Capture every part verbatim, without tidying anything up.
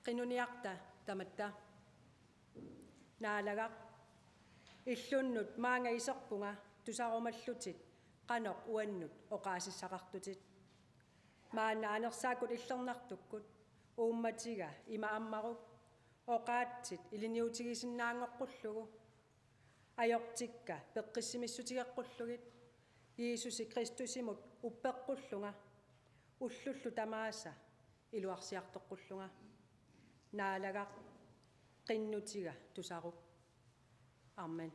Qinuniarta tamatta. Naalagaq, illunnut maanga iserpunga tusarumallutit qanoq uannut oqaasissaqartutit. Maanna anersaakkut illernartukkut uummatiga ima ammaruk oqaatsit ilinniutigisinnaanngoqqullugu. Ajortikka peqqissimissutigeqqullugit Jiisusi Kristusimut uppeqqullunga, ullullu tamaasa iluarsiartoqqullunga. Naalagaq, qinnutiga tusaruk. Amen.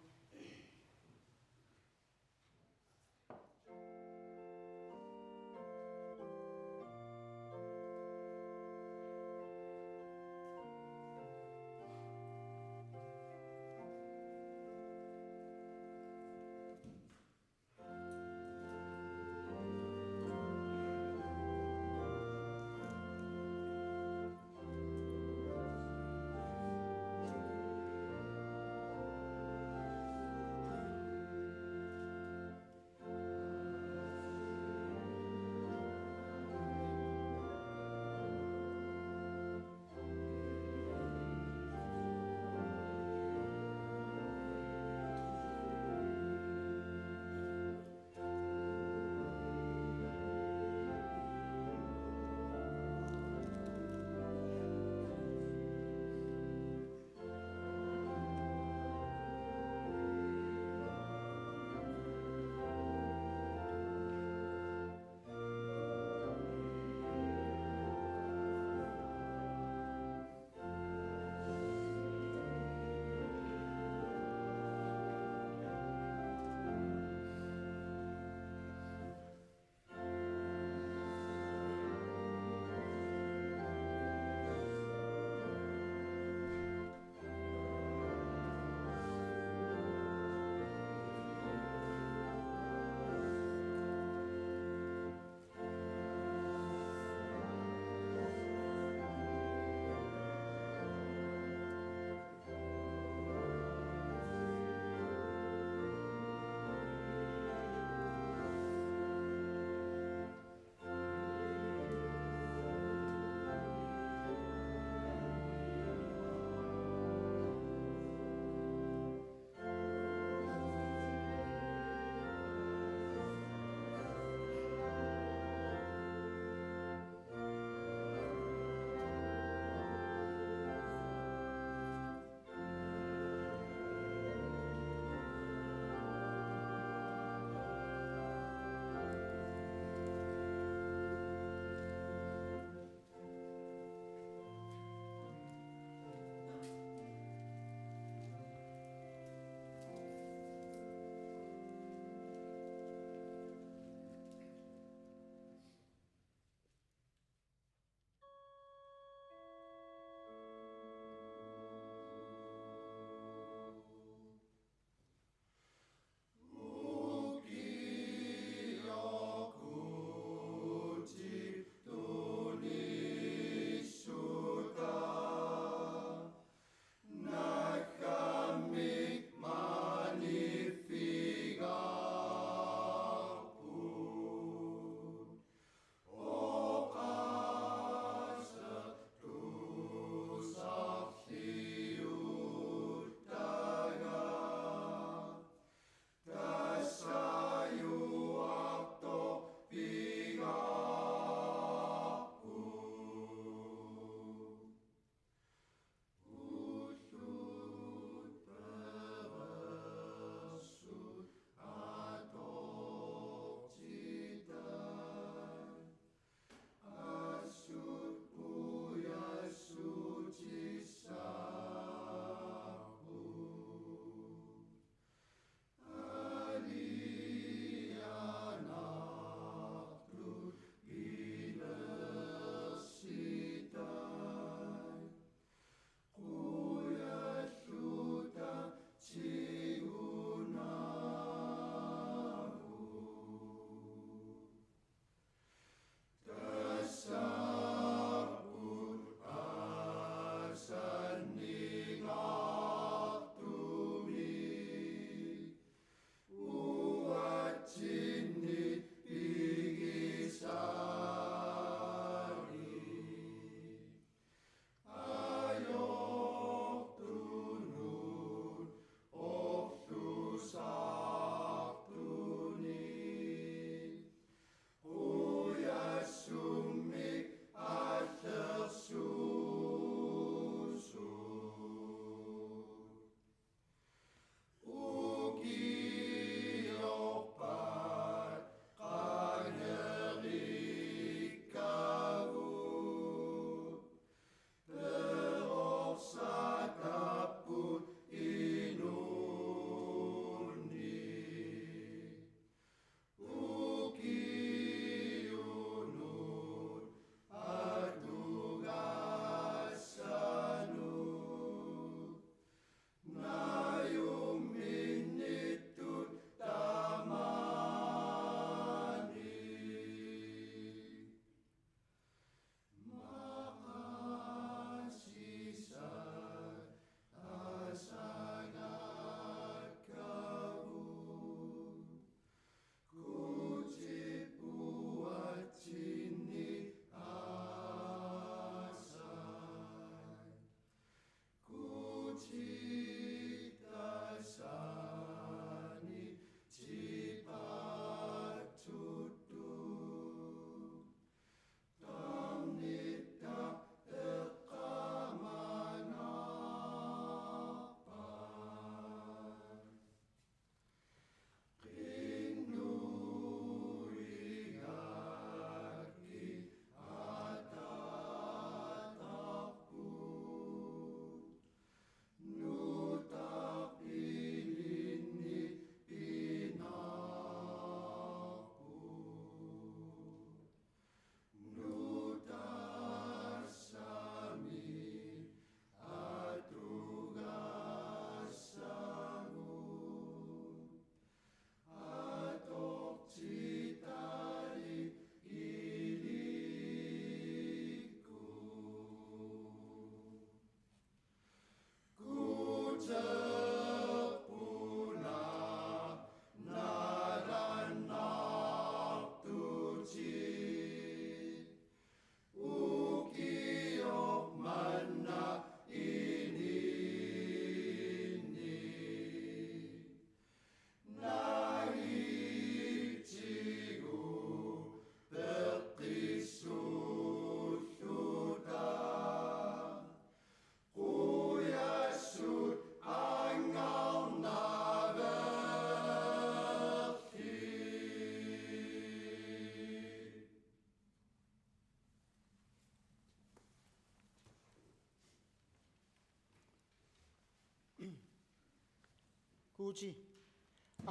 Guuti,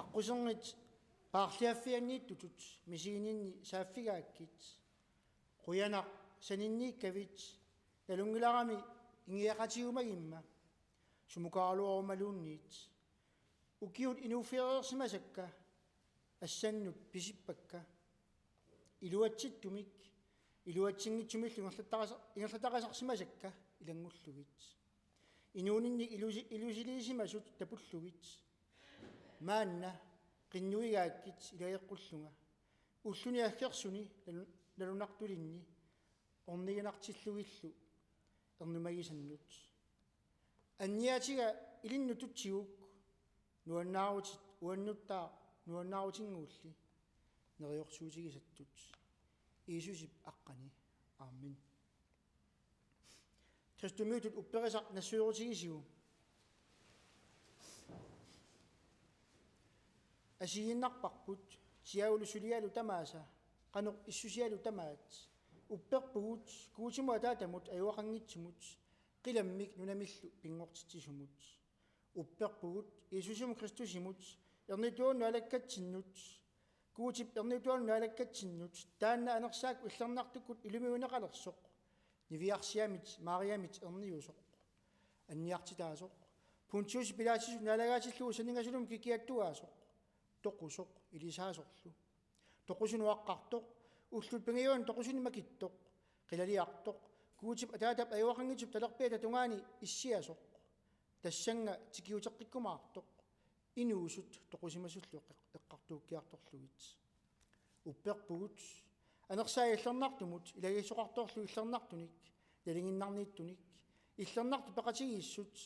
aqquserngit paarliaffianniittutut misigininni saaffigaakkit. Qujanaq saninniikkavit, nalunngilarami ingiaqatigumagimma, sumukaaraluarumaluunniit. Ukiut inuuffigereersimasakka assannut pisippakka. Iluatsittumik, iluatsinngitsumillu ingerlattarisa-, ingerlattarisimasakka ilanngullugit. Inuuninni ilusi-, ilusiliisimasut tapullugit. Maanna qinnuigaakkit ilageqqullunga. Ulluni aggersuni nalu-, nalunartulinni orniginartillugillu ernumagisannut. Anniaatiga ilinnut tutsiguk, nuannaarutit uannuttaaq nuannaarutinnguulli neriorsuutigisattut. Jiisusip aqqani. Amen. Kristumiutut upperisaq nassuerutigisigu. Asigiinnarparput, tiaulu sulialu tamaasa, qanoq issusialu tamaat, upperpugut, Guutimut Ataatamut ajugaqanngitsumut, qilammik nunamillu pinngortitsisumut. Upperpugut, Jiisusimut Kristusimut, ernituanut naalakkatsinnut, Guutip ernituanut naalakkatsinnut, taanna anersaakkut illernartukkut illumiuneqalersoq, niviarsiamit Mariamit erniusoq, anniartitaasoq, Pontius Pilatusip naalagaatillugu sanningasulimut kikiattuaasoq, toqusoq, ilisaasorlu. Toqusunut aqqartoq, ullut pingajuanni toqusunut makittoq, qilaliartoq, Guutip Ataatap ajugaqanngitsup talerpiata tungaani issiasoq, tassannga tikiuteqqikkumaartoq, inuusut toqusimasullu eqqar-, eqqartuukkiartorlugit. Upperpugut, anersaat illernartumut ilagiissoqartorlu illernartunik, nalinginnarniittunik, illernartut peqatigiissut,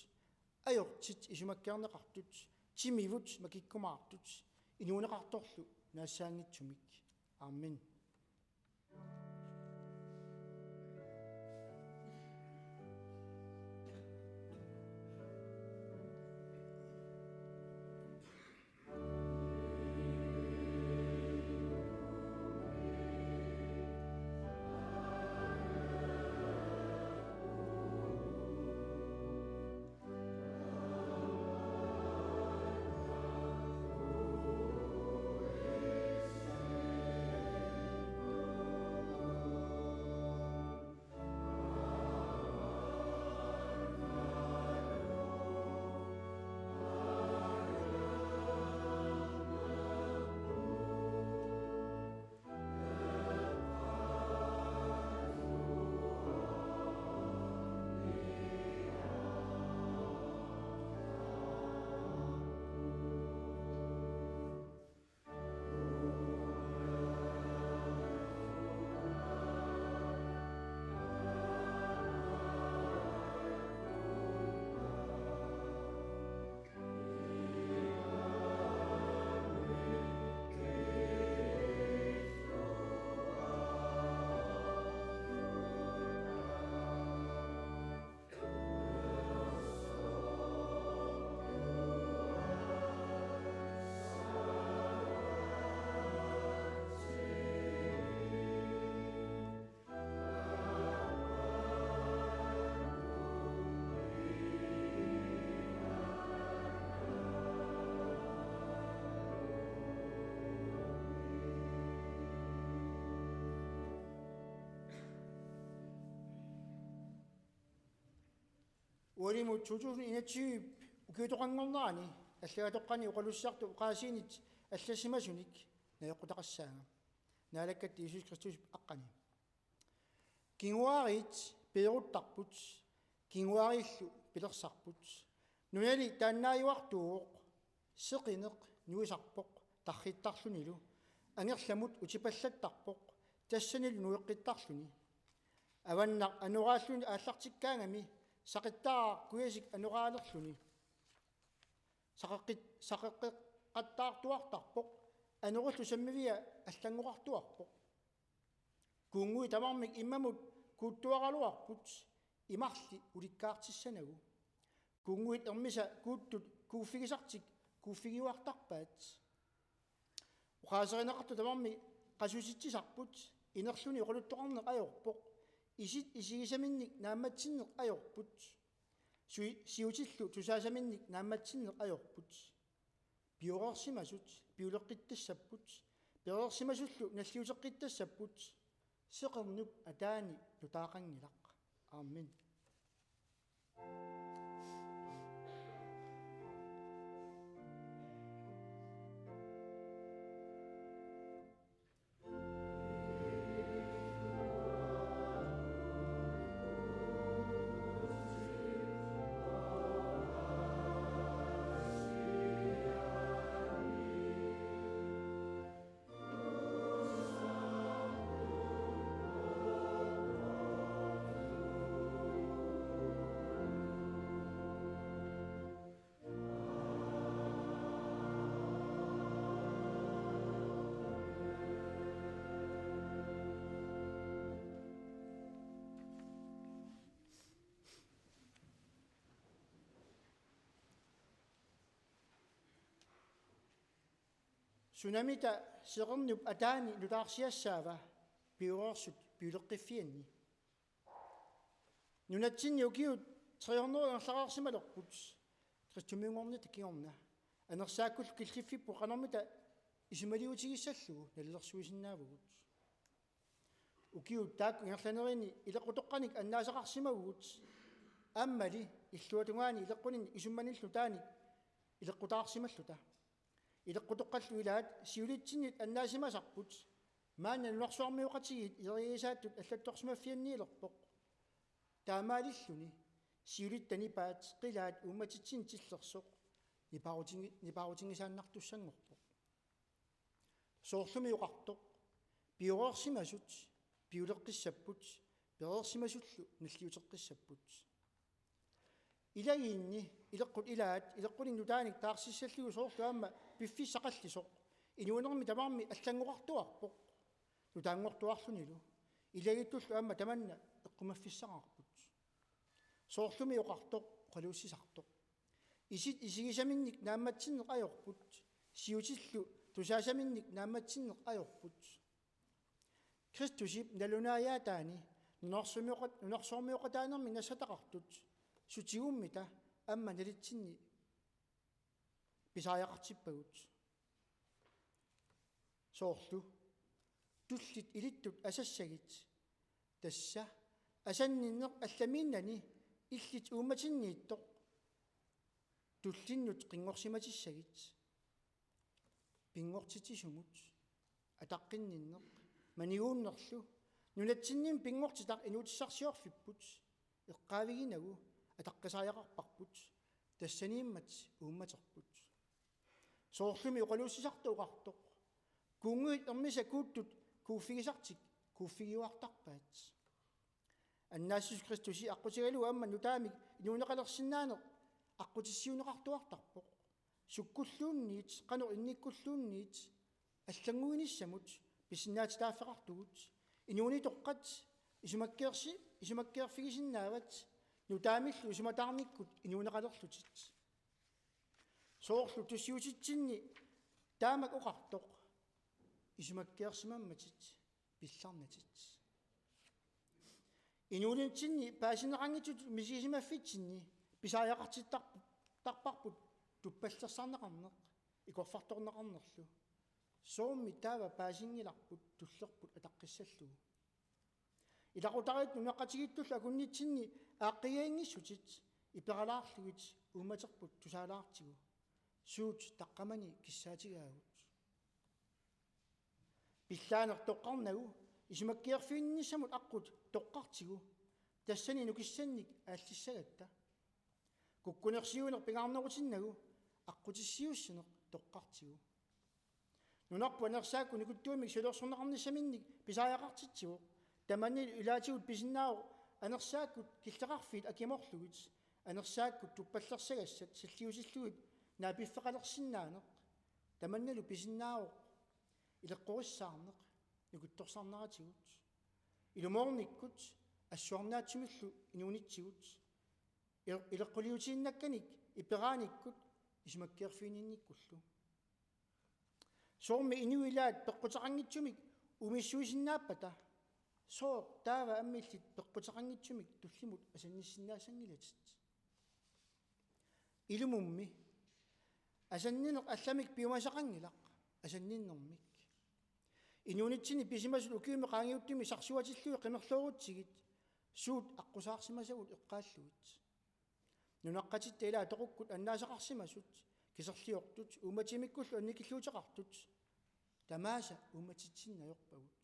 ajortit isumakkeerneqartut, timivut makikkumaartut, inuuneqartorlu naassaanngitsumik. Amen. Ualimut to tusind enogtyve ukiutoqanngornerani allagatoqqani oqalussisartut oqaasiinit allassimasunik najoqqutaqassaanga. Naalakkatta Jiisusip Kristusip aqqani. Kinguaariit peeruttarput, kinguaariillu pilersarput. Nunali taannaajuartuuvoq, seqineq nuisarpoq tarrittarlunilu, angerlamut utipallattarpoq, tassanilu nueqqittarluni. Avannaq anoraalluni aallartikkaangami, saqittaaraq kujasik anoraalerluni. Saqeqqit-, saqeqqeqattaartuartarpoq, anorillu sammivia allanngoqartuarpoq. Kuunnguit tamarmik immamut kuuttuaraluarput, imarli ulikkaartissanagu. Kuunnguit ermisa kuuttut kuuffigisartik kuuffigiuartarpaat. Oqaaserineqartut tamarmik qasusitsisarput, inerluni oqaluttoqarneq ajorpoq, isit isigisaminnik naammatsinneq ajorput. Sui-, siutillu tusaasaminnik naammatsinneq ajorput. Pioreersimasut piuleqqittassapput, pereersimasullu nalliuteqqittassapput, seqernup ataani nutaaqanngilaq. Amen. Sunamita seqernup ataani nutaarsiassaava pioreersut piuleqqiffianni? Nunatsinni ukiut tre hundrede ingerlareersimalerput, kristumiunngornata kingorna, anersaakkullu killiffipput qanormita isumaliutigissallugu nalilersuisinnaavugut. Ukiut taakku ingerlanerini ileqqutoqqanik annaasaqarsimavugut, aammali illuatungaani ileqqunik isummanillu taanik ileqqutaarsimalluta. Ileqqutoqqallu ilaat siulitsinnit annaasimasarput, maanna nunarsuarmioqatigiit ilerigisaattut allattorsimaffianniilerpoq. Taamaalilluni siulitta nipaat qilaat uummatitsinnit tillersoq nipaarutingi-, nipaarutigisaannartussanngorpoq. Soorlumi oqartoq: pioreersimasut piuleqqissapput, pereersimasullu nalliuteqqissapput. Ilagiinni ileqqut ilaat ileqqunik nutaanik taarsissallugu soorlu aamma piffissaq qallisoq inuunermi tamarmi allanngoqartuarpoq, nutaanngortuarlunilu. Ilagiittullu aamma tamanna eqqumaffigisaqarput. Soorlumi oqartoq oqaluussisartoq: isit isigisaminnik naammatsinneq ajorput, siutillu tusaasaminnik naammatsinneq ajorput. Kristusip nalunaajaataani nunarsuarmioqat-, nunarsuarmioqataanermi nassataqartut sutigummita aamma nalitsinni pisariaqartippagut. Soorlu: tullit ilittut asassagit. Tassa asanninneq allamiinnani illit uummatinniittoq tullinnut qinngorsimatissagit. Pinngortitsisumut ataqqinninneq maniguunnerlu nunatsinni pinngortitaq inuutissarsiorfipput eqqaaviginagu ataqqisariaqarparput, tassaniimmat uummaterput. Soorlumi oqaluussisartoq oqartoq: kuunnguit ermisat kuuttut kuuffigisartik kuuffigiuartarpaat. Annaassuseq Kristusi aqqutigalugu aamma nutaamik inuuneqalersinnaaneq aqqutissiuunneqartuartarpoq. Sukkulluunniit, qanoq innikkulluunniit allannguinissamut pisinnaatitaaffeqartugut. Inuunitoqqat isumakkeersi-, isumakkeerfigisinnaavat nutaamillu isumataarnikkut inuuneqalerlutit. Soorlu tussiutitsinni taamak oqartoq: isumakkeersimammatit pillarnatit. Inuunitsinni paasineqanngitsutut misigisimaffitsinnit pisariaqartittarp-, tarparput tuppallersarneqarneq, ikorfartorneqarnerlu. Soormi taava paasinngilarput tullerput ataqqissallugu? Ilaqutariit nunaqqatigiittullu akunnitsinni aaqqiiaanngissutit iperalaarlugit uummaterput tusaalaartigu: suut taqqamani kissaatigaagut? Pillaaneq toqqarnagu isumakkeerfiginninnissamut aqqut toqqartigu, tassani nukissannik aallissagatta. Kukkunersiuineq pingaarnerutinnagu aqqutissiuussineq toqqartigu. Nunarput anersaakkut nukittuumik suliorsorneqarnissaminnik pisariaqartitsivoq. Tamannalu ilaatigut pisinnaavoq anersaakkut killeqarfiit akimorlugit, anersaakkut tuppallersagassat salliutillugit naapiffeqalersinnaaneq. Tamannalu pisinnaavoq ileqqorissaarneq nukittorsarneratigut. Ilumoornikkut assuarnaatsumillu inuunitsigut. Il-, ileqquliutiinnakkanik iperaanikkut isumakkeerfiginninnikkullu. Soormi inuit ilaat peqquteqanngitsumik uumissuisinnaappata, sooq taava ammillit peqquteqanngitsumik tullinnut asannissinnaassanngilatit? Ilumummi Asanninneq allamik piumasaqanngilaq, asanninnermik. Inuunitsinni pisimasut ukiumi qaangiuttumi sarsuatillugit qimerloorutsigit suut aqqusaarsimasagut eqqaallugit. Nunaqqatitta ilaat toqukkut annaasaqarsimasut kiserliortut uummatimikkullu annikilliuteqartut tamaasa uummatitsinni ajorpagut.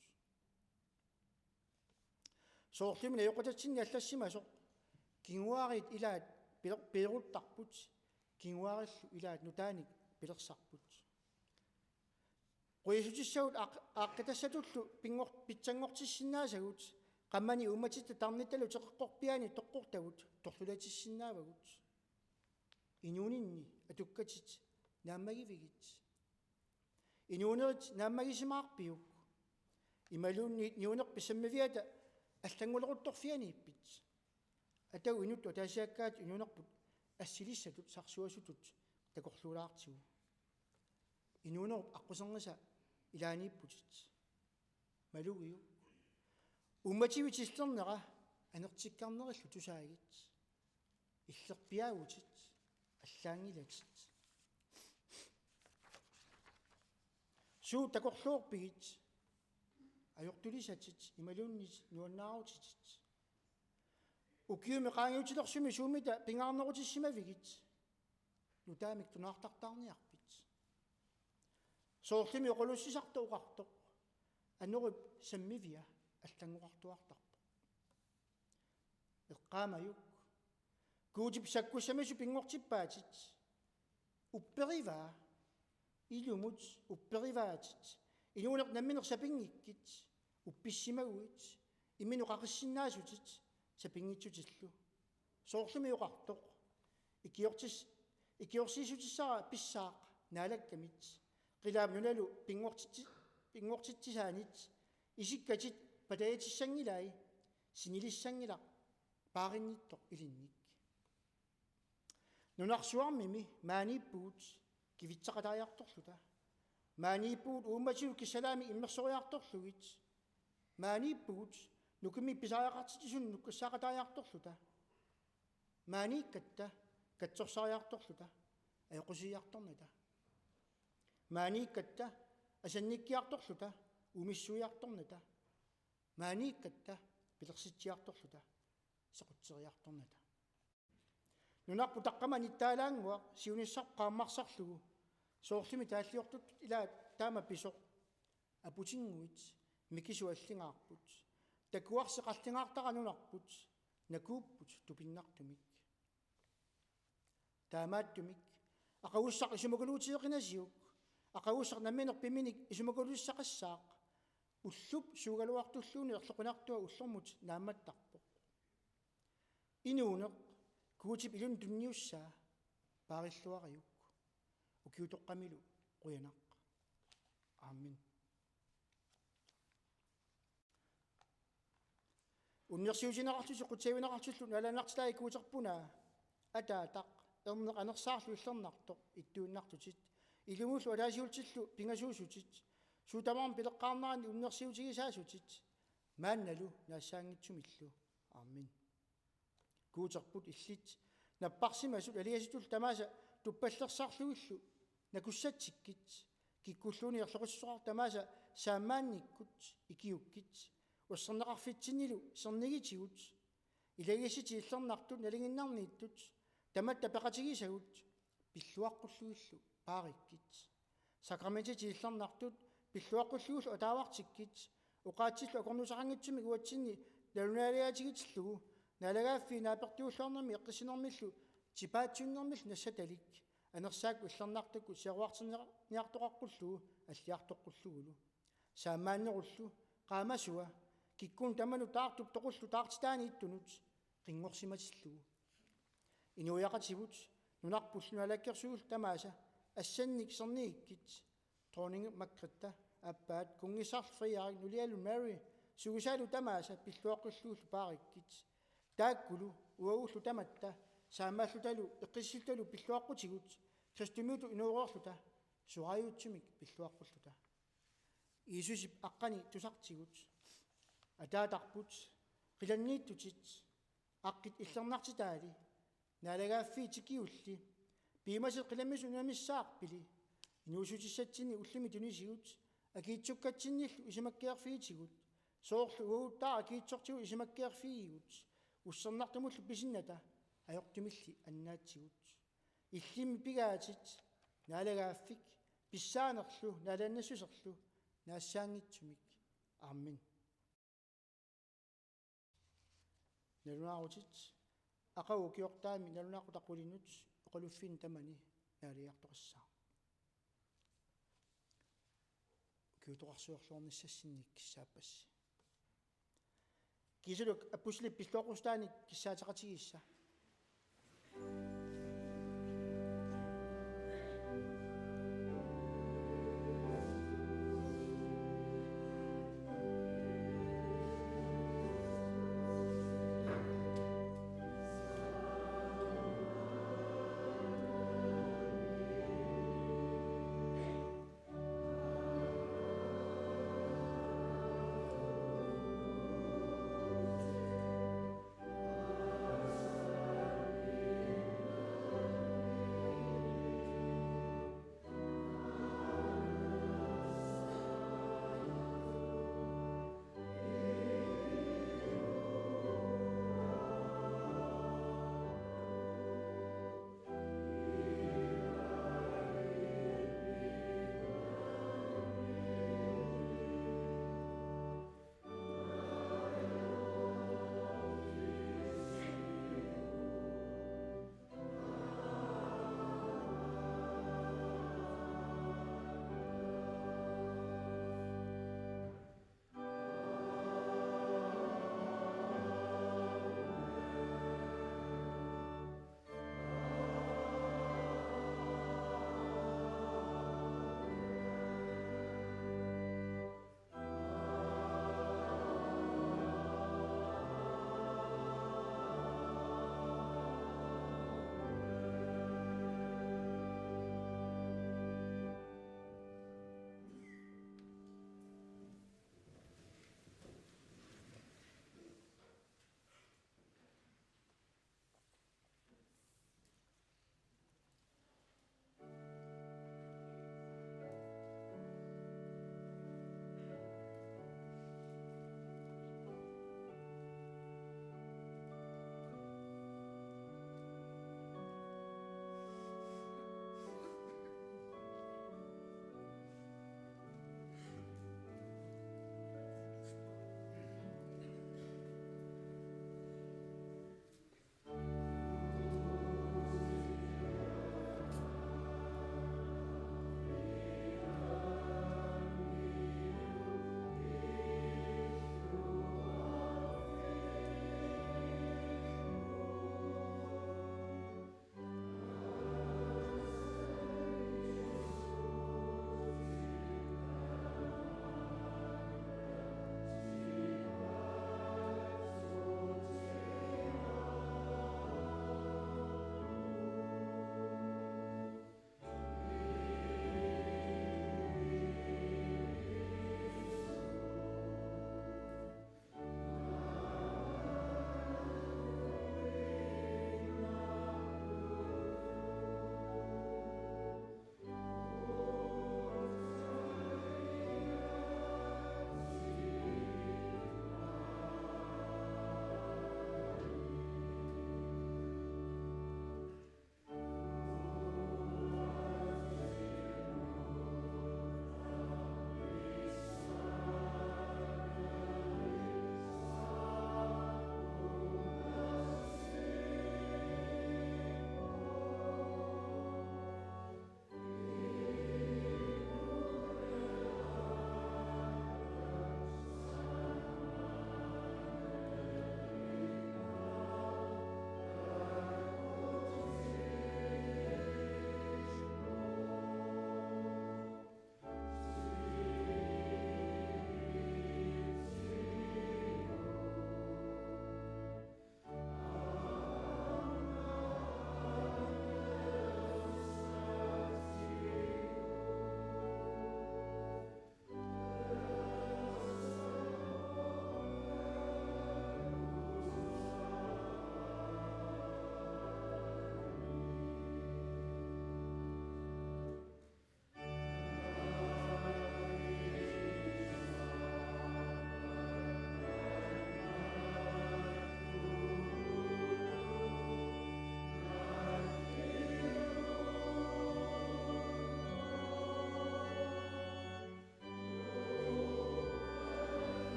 Soorlumi najoqqutatsinni allassimasoq kinguaariit ilaat piler-, pileruttarput, kinguaarillu ilaat nutaanik pilersarput. Qujasutissagut aaq-, aaqqitassatullu pinngor-, pitsanngortissinnaasagut qammani uummatitta tarnittalu teqeqqorpiaani toqqortagut torlulatissinnaavagut. Inuuninni atukkatit naammagivigit. Inuunerit naammagisimaarpiuk? Imaluunniit inuunerpit sammiviata allannguleruttorfianiippit? Atagu inuttut ataasiakkaatut inuunerput assilissatut sarsuasutut takorluulaartigu. Inuunerup aqqusernisa ilaaniipputit. Malugiuk. Uummativit illernera anertikkarnerillu tusaagit. Illerpiaavutit, allaanngilatit. Suut takorloorpigit, ajortulisatit imaluunniit nuannaarutitit. Ukiumi qaangiutilersumi suummita pingaarnerutissimavigit, nutaamik tunaartartaarniarpit? Soorlumi oqalussisartoq oqartoq: Anorip sammivia allanngoqartuartarpoq. Eqqaamajuk. Guutip sakkussamisoq pinngortippaatit. Upperivaa. Ilumut upperivaatit. Inuuneq nammineq sapinngikkit. Uppissimaguit. Imminut qaqissinnaasutit sapinngitsutillu. Soorlumi oqartoq: Ikiortis-, ikiorsiissutissara pissaaq Naalakkamit. Qilaap nunalu pinngortitsi-, pinngortitsisaanit isikkatit patajatissanngilai, sinilissanngilaq paarinnittoq ilinnik. Nunarsuarmimi maaniippugut kivitseqataajartorluta. Maaniippugut uummatigut kissalaami immersoriartorlugit. Maaniippugut nukimmi pisariaqartitsisunut nukkassaaqataajartorluta. Maaniikkatta katsorsariartorluta ajoqusiiartornata. Maaniikkatta asannikkiartorluta uumissuiartornata. Maaniikkatta pilersitsiartorluta sequtseriartornata. Nunarput taqqamaniittaalaannguaq siunissaq qaammarsarlugu, soorlumi taalliortut ilaat taama pisoq: Aputinnguit mikisut allingaarput, takuarsi qallingaartara nunarput, nakuupput tupinnartumik. Taamaattumik aqagussaq isumagaluutigeqinasiuk, aqagussaq nammineq piminik isumagalutissaqassaaq, ullup suugaluartulluunniit erloqinartua ullormut naammattarpoq. Inuuneq, Guutip ilunut tunniussaa, paarilluariuk. Ukiutoqqamilu qujanaq. Amen. Unnersiutigineqartusi qutsavigineqartullu naalannartilaat Guuterpunaa, Ataataq, Erneq Anersaarlu Illernartoq, ittuinnartutit, ilumullu ataasiullutillu pingasuusutit, suut tamarmik pileqqaarneranni unnersiutigisaasutit, maannalu naassaanngitsumillu. Amen. Guuterput illit, napparsimasut aliasutullu tamaasa tuppallersarlugillu nakussatsikkit, kikkulluunniit erloqissuseqartut tamaasa saammaannikkut ikiukkit, usserneqarfitsinnilu sernigitigut, ilagiissutit illernartut nalinginnarniittut tamatta peqatigisagut pilluaqqullugillu paarikkit. Sakramentit illernartut pilluaqqullugillu ataavartikkit, oqaatsillu akornutaqanngitsumik uatsinni nalunaaliaatigitillugu, naalagaaffii naapertuulluarnermi eqqissinermillu tipaatsunnermillu nassatalik, Anersaakkut Illernartukkut siaruartinniartoqaqqullugu alliartoqqullugulu. Saammaannerullu qaamasua kikkunnut tamanut taartup toqullu taartitaaniittunut qinngorsimatillugu. Inuiaqatigiit nunarpullu naalakkersuillu tamaasa assannik sernigikkit, Dronning Margrethe, aappaat Kunngissarlu Frederik, nulialu Mary, sugisaalu tamaasa pilluaqqullugillu paarikkit. Taakkulu uagullu tamatta saammaallutalu eqqissillutalu pilluaqqutigut, kristumiutut inooriarluta soraajuitsumik pilluaqqulluta. Jiisusip aqqani tusartigut. Ataatarput, qilanniittutit, aqqit illernartitaali, naalagaaffiit tikiulli, Piumasit qilammisut unammissaaq pili. Inuussutissatsinni ullumi tunisigut, akiitsukkatsinnillu isumakkeerfigitigut, soorlu uaguttaaq akiitsortigut isumakkeerfigigut, ussernartumullu pisinnata ajortumilli annaatsigut. Illimmi pigaatit, naalagaaffik, pissaanerlu naalagaannassuserlu naassaanngitsumik. Amen. Nalunaarutit, aqagu ukiortaami nalunaaqutaq qulinut oqaluffinnut tamani naalagiartoqassaaq. Ukiutoqarsiorluarnissassinnik kissaappassi. Kiisalu apustilip pillooqqusitaanik kissaateqatigiissaq.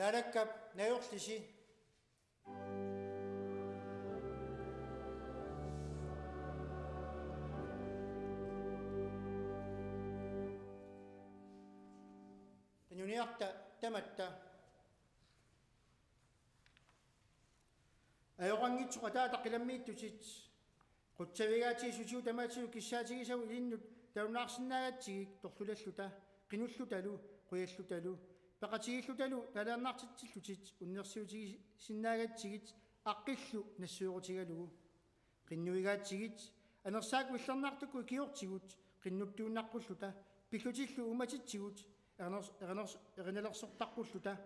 Naalakkap najorlisi. Qinuniarta tamatta. Ajoqanngitsoq Ataata qilammiittutit. Qutsavigaatigisutigut tamatigut kissaatigisagut ilinnut talunnaarsinnaagatsigik torlulalluta, qinullutalu, qujallutalu, peqatigiillutalu naalannartitsillutit unnersiutigisinnaagatsigit aqqillu nassuerutigalugu. Qinnuigaatsigit, anersaakkut illernartukkut ikiortigut, qinnuttuunnaqqulluta, pillutillu uummatitsigut, eriners-, eriners-, erinalersortaqqulluta.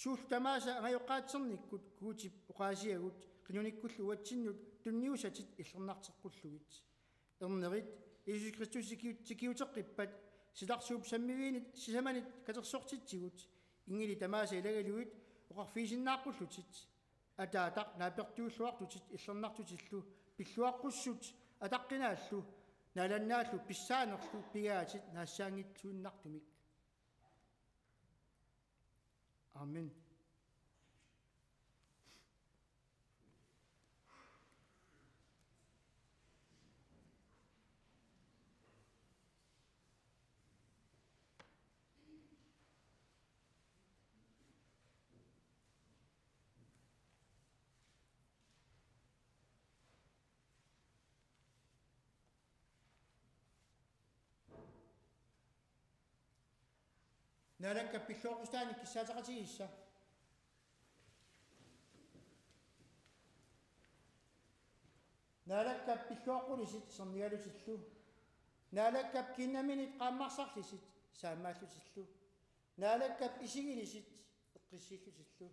Suullu tamaasa angajoqqaatsernikkut Guutip oqaasiagut, qinunikkullu uatsinnut tunniussatit illernarteqqullugit. Ernerit, Jiisusi Kristusip tikiu-, tikiuteqqippat, silarsuup sammiviinit sisamanit katersortitsigut, inngilit tamaasa ilagalugit oqarfigisinnaaqqullutit. Ataataq naapertuulluartutit illernartutillu, pilluaqqussut ataqqinaallu, naalannaallu pissaanerlu pigaatit naassaanngitsuinnartumik. Amen. Naalakkap pilluaqqusitaanik kissaateqatigiissut. Naalakkap pilluaqqulisit sernigalutillu. Naalakkap kiinnaminit qaammarsarlisit saammaallutillu. Naalakkap isigilisit eqqissiillutillu.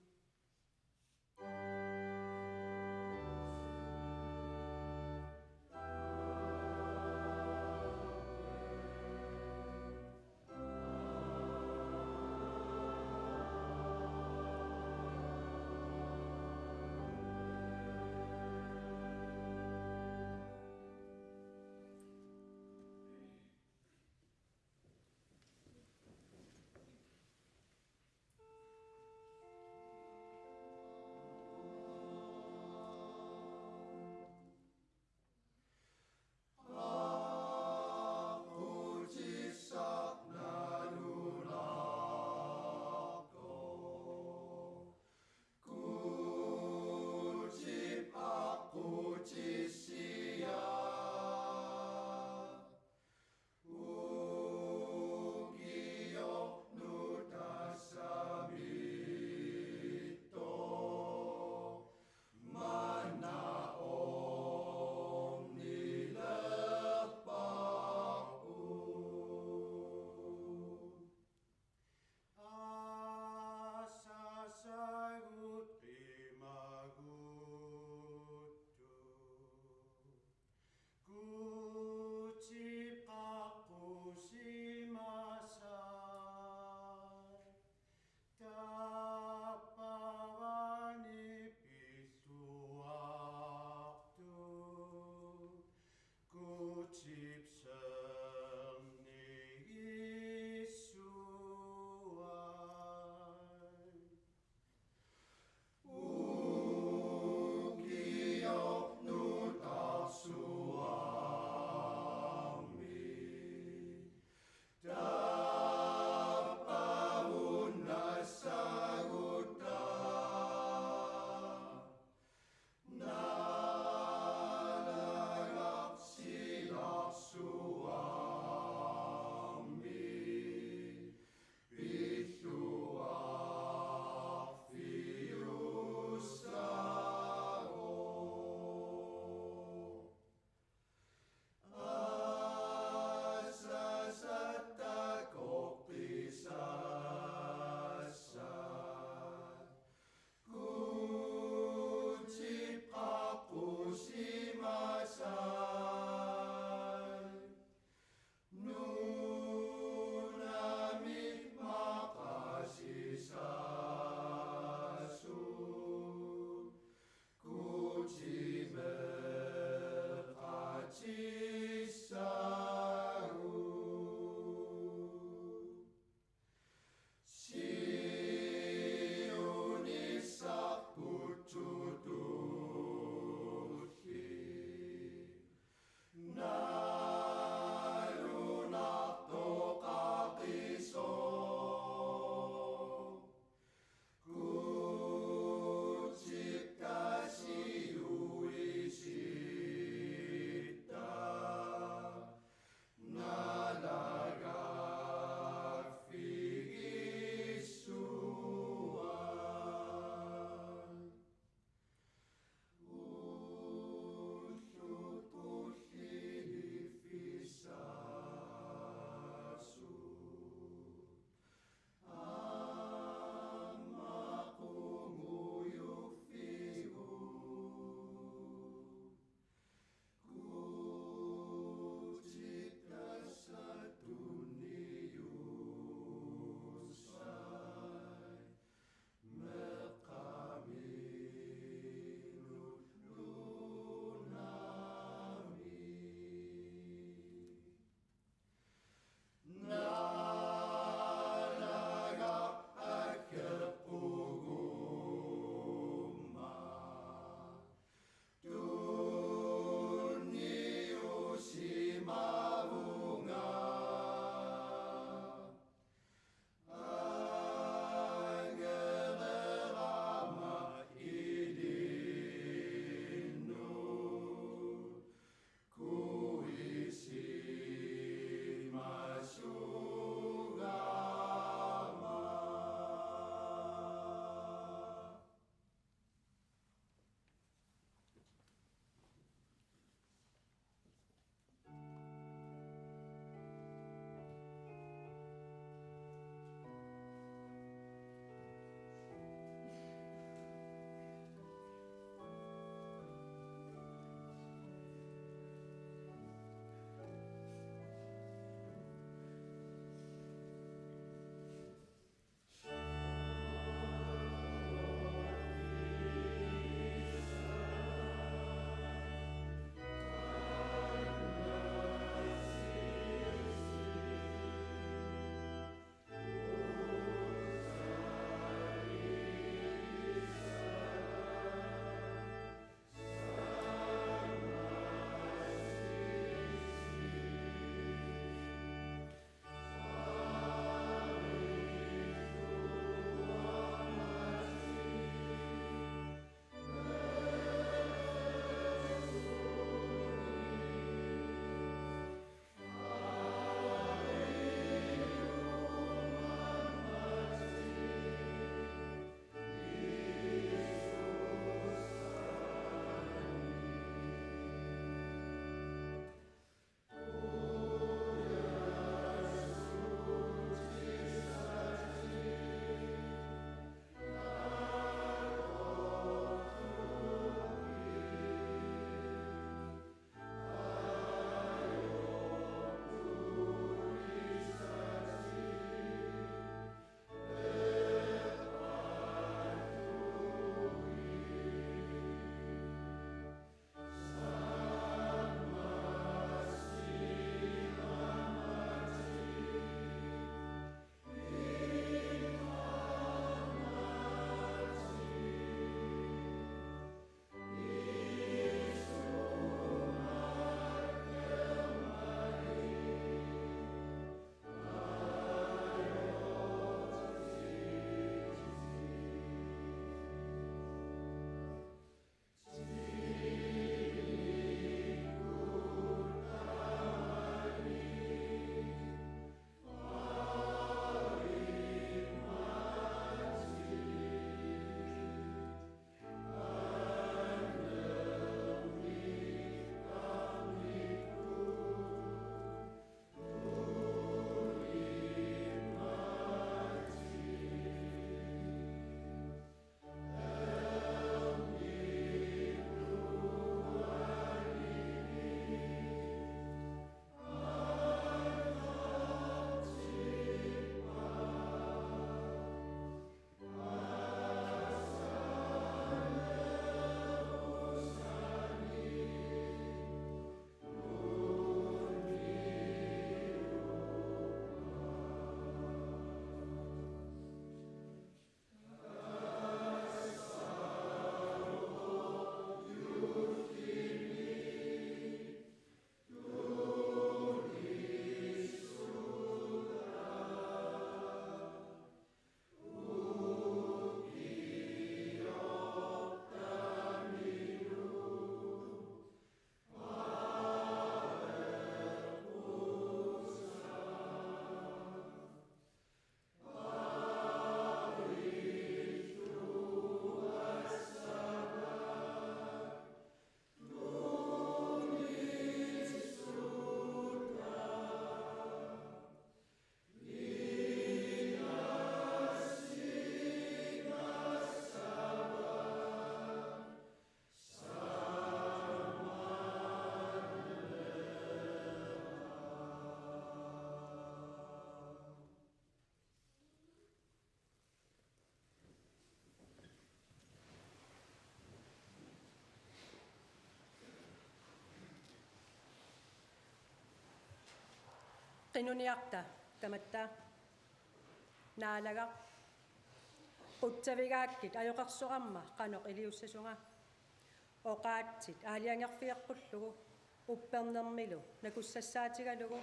Qinuniarta tamatta. Naalagaq. Qutsavigaakkit ajoqersorama qanoq iliussasunga. Oqaatsit aalajangerfigeqqullugu, uppernermilu nakussassaatigalugu,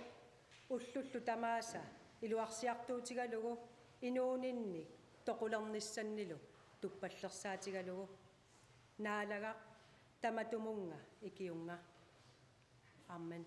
ullullu tamaasa iluarsiartuutigalugu, inuuninni toqulernissannilu tuppallersaatigalugu. Naalagaq, tamatumunnga ikiunnga. Amen.